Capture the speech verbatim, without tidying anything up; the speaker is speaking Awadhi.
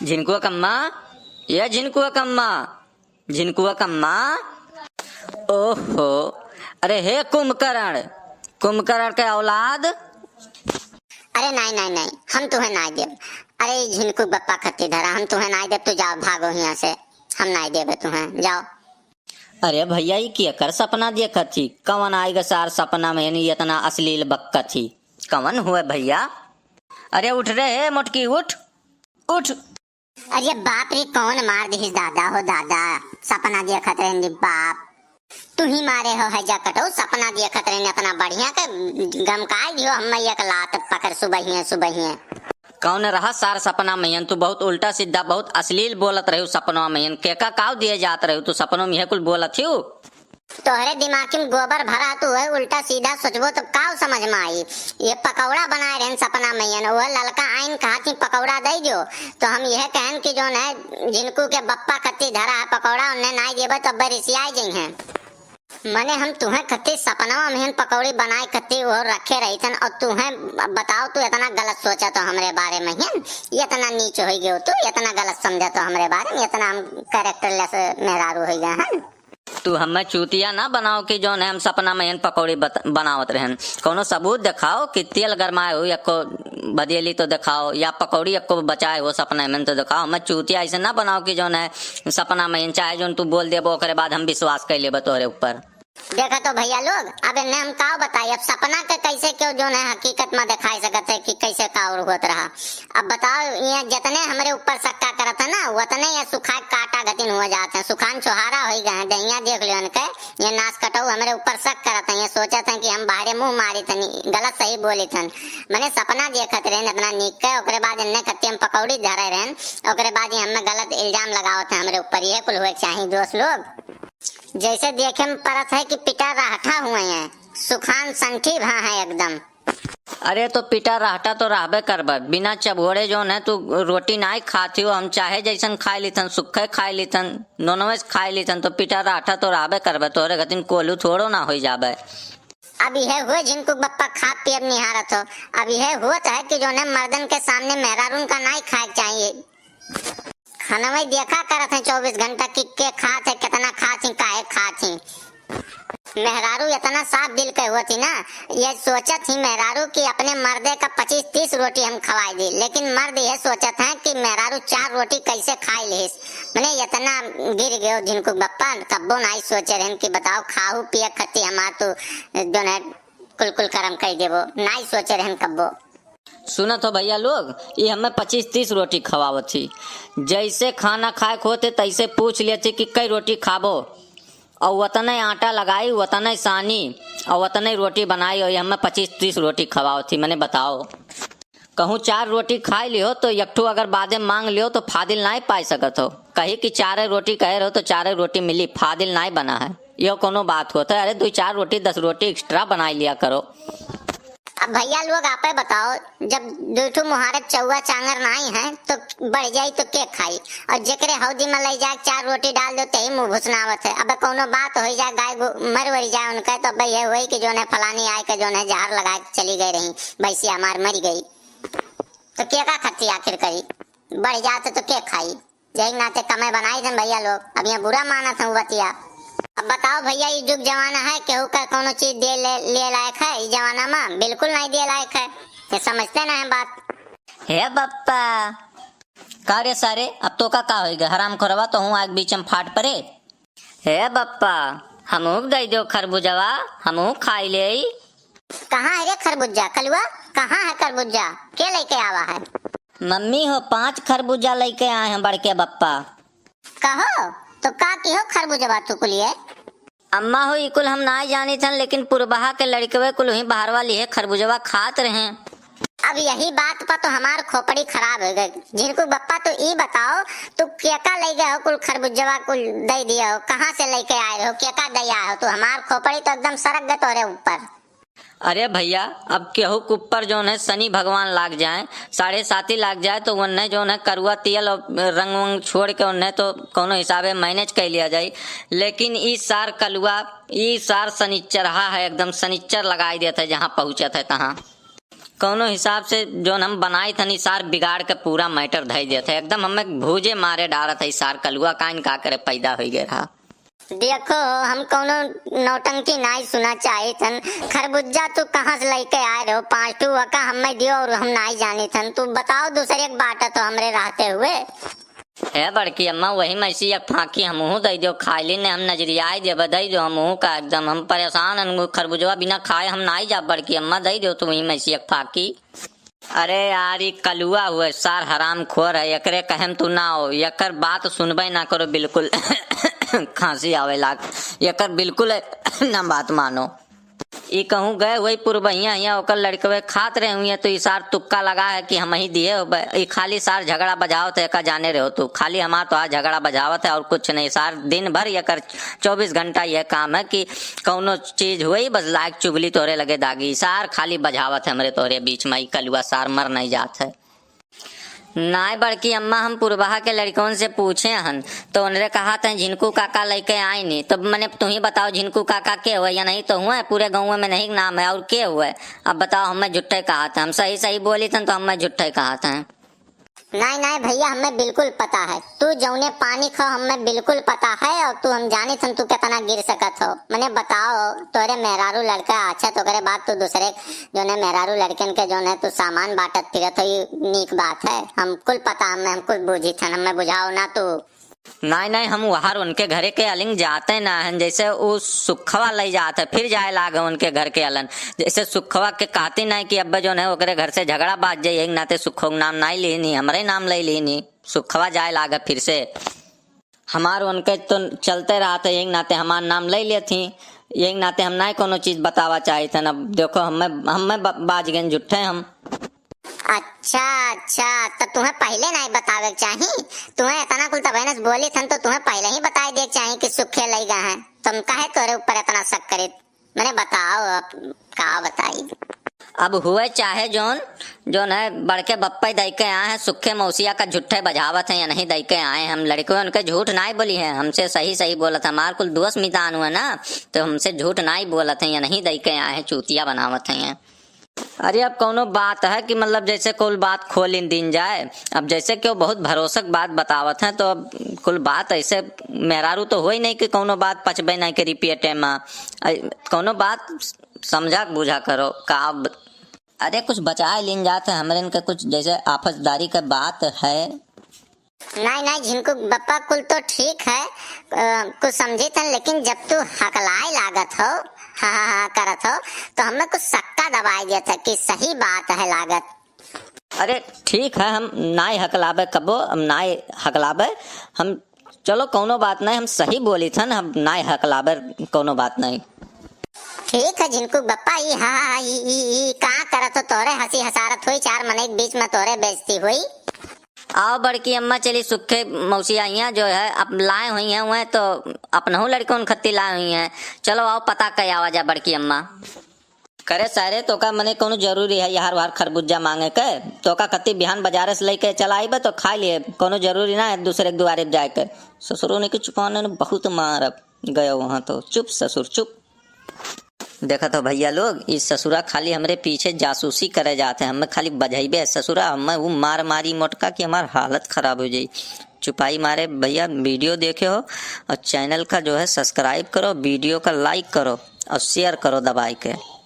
झिनकुआ कम्मा, ये झिनकुआ कम्मा, झिनकुआ कम्मा। ओहो, अरे हे कुंभकर्ण, कुंभकर्ण के औलाद। अरे नाई, नाई, नाई, हम तुहें नाई देब। अरे झिनकू बप्पा खत्ती धरा, हम तुहें नाई देब, तू जाओ, भागो हियाँ से, हम नाई देबे तुहें, जाओ। अरे भइया, ई केकर सपना देखत ही? कवन आइगा सार सपना में, यानी इतना अश्लील बकत ही? कवन हुए भइया? अरे उठ रे, हे मोटकी, उठ, उठ। अरे बाप रे, कौन मार दिहिस दादा हो दादा, सपना देखत रहन रे बाप। तू ही मारे हो, है जा कटो, सपना देखत रहन अपना बढ़िया के गमकाई दियो, हम एक लात पकड़ सुबहिए, सुबहिए। कौन रहा सार सपना मइयन? तू बहुत उल्टा सीधा, बहुत अश्लील बोलत रही सपनवा मइयन। केका काव दिए जात रही तू सपनों में, यह कुल बोलत ही? तोहरे दिमाग में गोबर भरा, तू है उल्टा सीधा सोचबो तो काव समझ में आई? ये पकौड़ा बनाए रहन सपना मइयन, वह ललका आइन कहा थी पकौड़ा दे जो, तो हम यह कहन कि जोन है झिनकू के बप्पा खत्ती धरा है पकौड़ा, उन्हें नाई देबे तो अब्बे रिसियाई जइहें। मने हम तुहें खत्ती सपनवा में हन पकौड़ी बनाए खत्ती वो रखे रही थन, और तुहें बताओ, तू इतना गलत सोचा तो हमरे बारे में हन, इतना नीच हो गयो तू, इतना गलत समझा तो हमरे बारे में, इतना हम कैरेक्टरलेस मेहरारू हो गए हन। तू हमें चूतिया ना बनाओ कि जौन है हम सपना में हन पकौड़ी बत-, बनावत रहन। कौनो सबूत दिखाओ कि तेल गरमाए हुई अक्को भदेली तो दिखाओ, या पकौड़ी अक्को बचाए हो सपना में तो दिखाओ। हमें चूतिया ऐसे ना बनाओ कि जौन है सपना में हन, चाहे जौन तू बोल देबो ओकरे बाद हम विश्वास कर लेबे तोहरे ऊपर। देखा तो भइया लोग, अब इन्हें हम काव बताई, अब सपना के कैसे क्यों जौन है हकीकत में दिखाई सकत है कि कैसे का और होत रहा। अब बताओ, ये जितने हमरे ऊपर शक्का करत है ना, उतने ये सुखाए काटा गतिन हो जात है, सुखान छोहारा होई गए हैं। दहिया देख लियो इनके, ये नास कटऊ हमरे ऊपर शक करत है, ये सोचत है कि हम बाहरे मुंह मारी थन, गलत सही बोली थन। मने सपना देखत रहन अपना नीक के, ओकरे बाद इन्हें खत्ती हम पकौड़ी धरे रहन, ओकरे बाद ये हमें गलत इल्जाम लगावत है हमरे ऊपर। ये कुल हुए के चाही दोस्त लोग। जैसे देखे में परत है कि पिटा राहठा हुए हैं, सुखान संठी भा है एकदम। अरे तो पिटा राहठा तो रहबे करबे, बिना चबोड़े जौन है तू रोटी नाई खात ही हो। हम चाहे जैसन खाए लीथन, सुखे खाए लीथन, नॉनवेज खाए लीथन, तो पिटा राहठा तो रहबे करबे, तोहरे गतिन कोल्हू थोड़ो ना होई जाबे। अब यह हुए झिनकू बप्पा खात पियब निहारत हो, अब यह हुआ तो है कि जौन है मर्दन के सामने मेहरारून का नाई खाए के चाहिए। खाना में देखा करत हैं चउबीस घंटा कि के खात है, कितना खात ही, काहे खात ही। मेहरारू इतना साफ दिल के होती ना, ये सोचत ही मेहरारू कि अपने मर्दे का पच्चीस तीस रोटी हम खवाई दी, लेकिन मर्द ये सोचत हैं कि मेहरारू चार रोटी कैसे खाई लेस। मने इतना गिर गयो झिनकू बप्पा, कब्बो नाई सोचे रहन कि बताओ खाहू पिए खत्ती हमार तू जौन है कुल कुल करम कर देबो, नाई सोचे रहन कब्बो। सुनत हो भइया लोग, ई हमें पच्चीस तीस रोटी खवावत ही। जैसे खाना खाए के होते, तैसे पूछ लेत ही कि कई रोटी खाबो, और वतने आटा लगाई, वतने सानी, और वतने रोटी बनाई, और ई हमें पच्चीस तीस रोटी खवावत ही। मने बताओ, कहूँ चार रोटी खाई लियो, तो एक ठो अगर बादे मांग लियो, तो फादिल नाई पाई सकत हो। कही कि चारे रोटी कहे रहो, तो चारे रोटी मिली, फादिल नाई बना है। यो कोनो बात होत है? अरे, दुई चार रोटी, दस रोटी एक्स्ट्रा बनाई लिया करो। अब भइया लोग, आपे बताओ, जब दुई ठो मुहारे चौवा चांगर नाई है, तो बढ़ जाई तो के खाई? और जेकरे हौदी में लई जाए, चार रोटी डाल दो, तेही मुंह भुसनावत है। अब कोनो बात होई जाए, गाय गो-, मर वरी जाए उनका, तो अब ये होई कि जौन है फलानी आए के जौन है जहर लगा के चली गई रही, भैंसिया हमार मरी गई, तो के का खर्ची आखिर करी? बढ़ जात तो के खाई? यही नाते कमे बनाई देन भइया लोग, अब यहाँ बुरा मानत हैं बतिया। अब बताओ भइया, ई जुग जमाना है, केहू का कोनो चीज दे ले, ले लायक है ई जमाना में? बिल्कुल नहीं दे लायक है, ये समझते ना है बात। हे बप्पा, का रे सारे, अब तो का, का होई गए? हराम खोरवा तो हूँ आग बीच में फाट पड़े। हे बप्पा, हमहू के दे दो खरबूजवा, हमहू खाई ले। कहाँ है रे खरबूजा? कलुआ, कहाँ है खरबूजा? के लेके आवा है? मम्मी हो, पांच खरबूजा लेके आए हैं बड़के बप्पा। कहो, तो का किहो खरबूजवा तू कुलिए? अम्मा हो, ई कुल हम नाई जानी थन, लेकिन पुरबहा के लड़कवे कुल वहीं बहरवा लिहे खरबूजवा खात रहे। अब यही बात पर तो हमार खोपड़ी खराब हो गई। झिनकू बप्पा, तो ई बताओ, तू केका ले गए हो कुल खरबूजवा कुल दे दिए हो? कहाँ से लेके आए हो? केका दे आए हो? तू हमार खोपड़ी तो एकदम सरक गए तोरे ऊपर। अरे भइया, अब केहू के ऊपर जौन है शनि भगवान लाग जाए, साढ़े साती लाग जाए, तो उन्हें जौन है करुआ तियल और रंग वंग छोड़ के उन्हें तो कौनो हिसाबे मैनेज कर लिया जाए। लेकिन ई सार कलुआ, ई सार शनिचरहा है, एकदम शनिचर लगाई देत है, जहाँ पहुँचत है तहाँ। कौनो हिसाब से जौन हम बनाइत हन, ई सार बिगाड़ के पूरा matter धइ देत है। एकदम हमें भूजे मारे डारत है ई सार कलुआ, का इनका करे पैदा होइ गए रहा। देखो, हम कौनो नौटंकी नाई सुना चाहित हन। खरबुज्जा तू कहाँ से लइके आए रहो? पाँच ठू वका हमें दियो और हम नाई जानित हन। तू बताओ दूसरे के बाटा तो हमरे रहते हुए। हे बड़की अम्मा, वही मैसी एक फाकी हमहू दइ दियो, खाइली ने हम नजरियाई देबे, दइ दियो हमहू का। एकदम हम परेशान हन, खरबुजवा बिना खाए हम नाई जाब। बड़की अम्मा, दइ दियो तू वही मैसी एक फाकी। अरे यार, ई कलुआ हुए, सार हरामखोर है, एकरे कहेम तू ना हो, एकर बात सुनबे ना करो बिल्कुल। खांसी आवे लाग, एकर बिल्कुल ना बात मानो। ई कहूँ गए हुए पुरबहिया हिया, ओकर लड़कवे खात रहे हुए, तो ई सार तुक्का लगा है कि हम ही दिए होबे। ई खाली सार झगड़ा बजावत है, का जाने रहो तू, खाली हमार तो आज झगड़ा बजावत है और कुछ नहीं। सार दिन भर एकर चउबीस घंटा ये काम है कि कौनो चीज हुई, बस लायक चुगली तोहरे लगे दागी। सार खाली बजावत है हमरे तोहरे बीच में, ई कलुआ सार मर नहीं जात है। नाय बड़की अम्मा, हम पुरबहा के लड़कवन से पूछे हन, तो उनरे कहा थे झिनकू काका लइके आए नी। तो मने तुही बताओ, झिनकू काका के हुए या नहीं तो हुए? पूरे गाँव में नहीं नाम है, और के हुए? अब बताओ, हमें झुट्ठे कहा थे, हम सही सही बोली थे तो हमें झुट्ठे कहा थे। नाय, नाय भैया, हमें बिल्कुल पता है। तू जौने पानी खाओ, हमें बिल्कुल पता है, और तू हम जानित हन तू कितना गिर सकत हो। मने बताओ, तोरे मेहरारू लड़का अच्छा, तो ओकरे बाद तू दूसरे जौने मेहरारू लड़कन के जौने तू सामान बांटत फिरत हो, ई नीक बात है? हम कुल पता, हमें हम कुल बूझित हन, हमें बुझाओ ना तू। नाय, नाय, हम वहार उनके घरे के अलिंग जाते ना हन, जैसे उ सुखवा लई जात है, फिर जाए लाग उनके घर के अलन। जैसे सुखवा के कहती नाय कि अब्बे जौन है ओकरे घर से झगड़ा बाज जाए, यही नाते सुखवा के नाम नाय लीनी, हमरे नाम लई लीनी। सुखवा जाए लाग फिर से। हमार उनके तो चलते रहत है, यही नाते हमार नाम लई लेत ही, यही नाते हम नाय कोनो चीज बतावा चाहित हन। अब देखो, हमें, हमें ब-, बाज गए झुट्ठे हम। अच्छा, अच्छा, तो तुम्हें पहले नाय बतावे के चाही? तुम्हें इतना कुल तबहिन से बोली थन, तो तुम्हें पहले ही बताई दे के चाही कि सुखे लई गए हैं। तुम काहे तोरे ऊपर इतना शक करित? मने बताओ, अब का बताई? अब हुए चाहे जौन, जौन है बड़के बप्पे दई के आए हैं, सुखे मौसिया का झुट्ठे बजावत हैं या नहीं दई के आए हैं। हम लड़के उनके झूठ नाय बोली हैं, हमसे सही सही बोलत हैं। हमार कुल दोस्त मितान हुए ना, तो हमसे झूठ नाय बोलत हैं या नहीं दई के आए हैं, चूतिया बनावत हैं। अरे अब कौनो बात है कि मतलब जैसे कुल बात खोल दिन जाए, अब जैसे कि वो बहुत भरोसक बात बतावत हैं, तो अब कुल बात ऐसे मेहरारू तो होई नहीं कि कौनो बात पचबे नहीं करी पेटे में। ऐ, कौनो बात समझा के बूझा करो का अब। अरे कुछ बचाए लीन जात है, हमरे इनके कुछ जैसे आफतदारी के बात है। नाय, नाय, झिनकू बप्पा कुल तो ठीक है, अ, कुछ समझित हन, लेकिन जब तू हकलाए लागत हो, हा, हा, हा करत हो, तो हमें कुछ सक्का दबाई देत है कि सही बात है लागत। अरे ठीक है, हम नाय हकलाबे कबो, हम नाय हकलाबे, हम, चलो कौनो बात नहीं, हम सही बोली थन, हम नाय हकलाबे, कौनो बात नहीं। ठीक है झिनकू बप्पा, ई हा, हा, ई, ई, ई का करत हो, तोरे हंसी हसारत हुई, चार मनई के बीच में तोरे बेइज्जती हुई। आओ बड़की अम्मा, चली सुखे मौसी आई हैं, जो है अब लाए हुई हैं, वह तो अपनहू लड़कन खत्ती लाए हुई हैं। चलो आओ पता कह आवा जा बड़की अम्मा। करे सारे, तोका मने कौनो जरूरी है यार वार खरबूजा मांगे के? तोका खत्ती बिहान बाजारे से लेके चला आइबे तो खा लिए, कौनो जरूरी ना है दूसरे के दुआरे जाए के। ससुरों ने कि चुपाने ने बहुत मारब, गयो वहाँ तो। चुप ससुर चुप। देखत हो भैया लोग, ई ससुरा खाली हमरे पीछे जासूसी करे जात है, हमें खाली बझइबे है ससुरा, हमें वो मार मारी मोटका कि हमार हालत खराब हो जाई। चुपाई मारे भैया, video देखे हो और channel का जो है subscribe करो, video का like करो और share करो दबाई के।